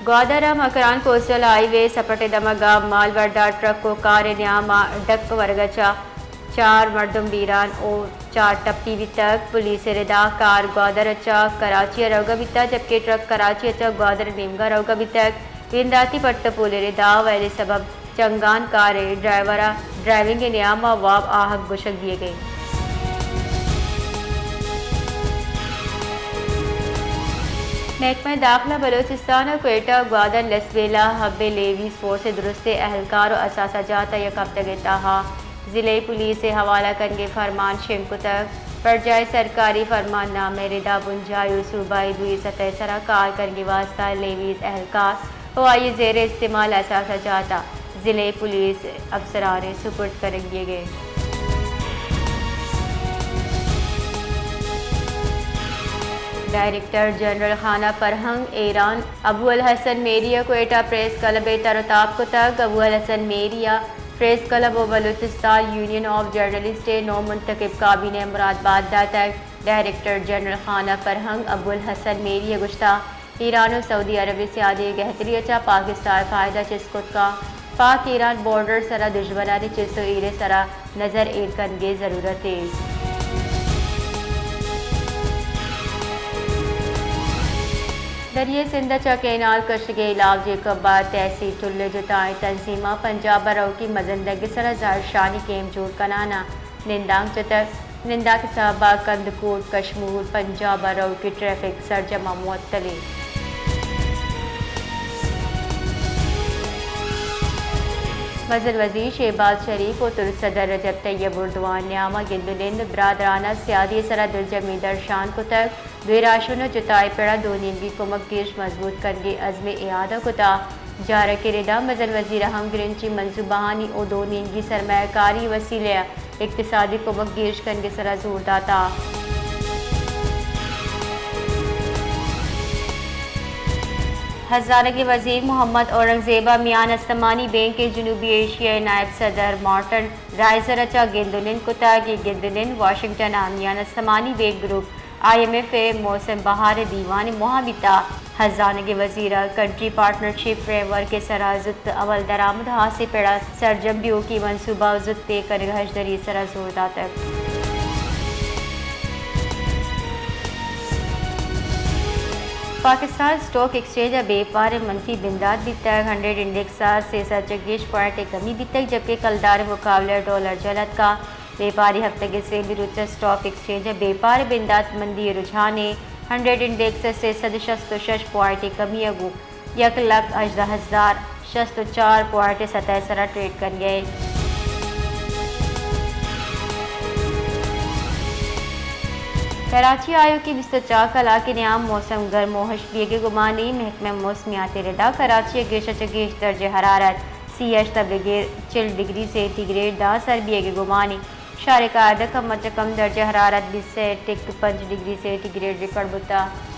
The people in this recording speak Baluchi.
گوادر ء مکران کوسٹل ہائی وے سپٹ ء دمگ ء مال بردار ٹرک ء کار ء نیام ء ڈک ورگ ء چہ چار مردم بیران ء چار ٹپی بیتگ۔ پولیس ء ردا کار گوادر ء چہ کراچی ء روگ ء بیتگ، جبکہ ٹرک کراچی ء چہ گوادر ء نیمگ ء روگ ء بیتگ۔ بنداتی پٹ ء پول ء ردا ویل ء سبب چنگان کار ء ڈرائیور ء ڈرائیونگ ء نیام ء واب آہگ گوشگ بیگ ء انت۔ محکمہ داخلہ بلوچستان ء کوئٹہ، گوادر، لسبیلہ حب ء لیویز فورس ء درستیں اہلکار ء اثاثہ جات ء یک ہفتگ ء تہا ضلعی پولیس ء حوالہ کنگ ء فرمان شنگ کتگ۔ برجاہیں سرکاری فرمان نامہ ء ردا بنجاہی ء صوبائی دوئی سطح ء سرا کار کنگ ء واستہ لیویز اہلکار ء آئی ء زیر استعمال اثاثہ جات ء ضلعی پولیس افسران ء سپرد کنگ بیگ ء انت۔ ڈائریکٹر جنرل خانہ فرہنگ ایران ابو الحسن میری ء کوئٹہ پریس کلب ء تر ء تاب کتگ۔ ابو الحسن میری ء پریس کلب ء بلوچستان یونین آف جرنلسٹ ء نو منتخب کابینہ ء مراد بات داتگ۔ ڈائریکٹر جنرل خانہ فرہنگ ابو الحسن میری ء گوشتگ، ایران ء سعودی عرب ء سیادی ء گہتری ء چہ پاکستان ء فائدہ چست کت کنت۔ پاک ایران بارڈر ء سرا دژمنانی چست ء ایر ء سرا نظر ایر کنگ ء ضرورت انت۔ دریائے سندھ ء چہ کینال کشگ ء ہلاپ جیکب ء تحصیل ٹل ء جتائیں تنظیماں پنجاب ء روکی مزن ڈگ ء سرا زہرشانی کیمپ جوڑ کنان ء نندانک جتگ۔ نندانک ء سبب ء کندکوٹ، کشمور، پنجاب ء روکی ٹریفک سرجم ء معطل انت۔ مزن وزیر شہباز شریف ء ترک صدر رجب طیب اردوان نیام ء گند ء نند ء برادرانہ سیادی ء سرا دلجمی درشان کتگ۔ دوئیں راہشون ء جتائی پڑ ء دو نیمگی کمک گیش مضبوط کنگ ء عزم ء اعادہ کتگ۔ جارک ء ردا مزن وزیر ء ہمگرنچی منصوبہانی ء دو نیمگی سرمایہ کاری وسیلہ ء اقتصادی کمک گیش کنگ ء سرا زور داتگ۔ ہزانگ ء وزیر محمد اورنگزیب ء میان استمانی بینک ء جنوبی ایشیا ء نائب صدر مارٹن رائزر ء چہ گند ء نند کتگ۔ اے گند ء نند واشنگٹن ء میان استمانی bank group I M F ء موسم بہار ء دیوان ء موہ بیتگ۔ ہزانگ ء وزیر ء کنٹری پارٹنرشپ فریم ورک ء سرا زوت عمل درآمد ہاسیں پڑ ء سرجم بیوکی منصوبہ ء زوت ء کنگ ء ہژدری ء سرا زور داتگ۔ پاکستان اسٹاک ایکسچینج ء بیپار ء منفی بندات بیتگ، ہنڈریڈ انڈیکس ء سے سد چہ گیش پوائنٹ ء کمی بیتگ، جبکہ کلدار ء مقابلہ ء ڈالر جل اتکگ۔ بیپاری ہفتگ ء سیمی روچ ء اسٹاک ایکسچینج ء بیپار ء بندات مندی ء رجحان ء ہنڈریڈ انڈیکس ء سے سد شست ء شش پوائنٹ ء کمی ء گوں یک لکھ ہژدہ ہزار شست ء چار پوائنٹ ء سطح ء سرا ٹریڈ کنگ ء انت۔ کراچی ء آیوکیں بیست ء چار کلاک ء نیام موسم گرم ء ہشک بیگ ء گمان انت۔ محکمہ موسمیات ء ردا کراچی ء گیش ء چہ گیش درجہ حرارت سی ء ہشت ء بگر چل ڈگری سینٹی گریڈ داں سر بیگ ء گمان انت۔ شہر کائدہ کم ء چہ کم درجہ حرارت بیست ء ٹک پنچ ڈگری سینٹی گریڈ ریکارڈ بوتگ۔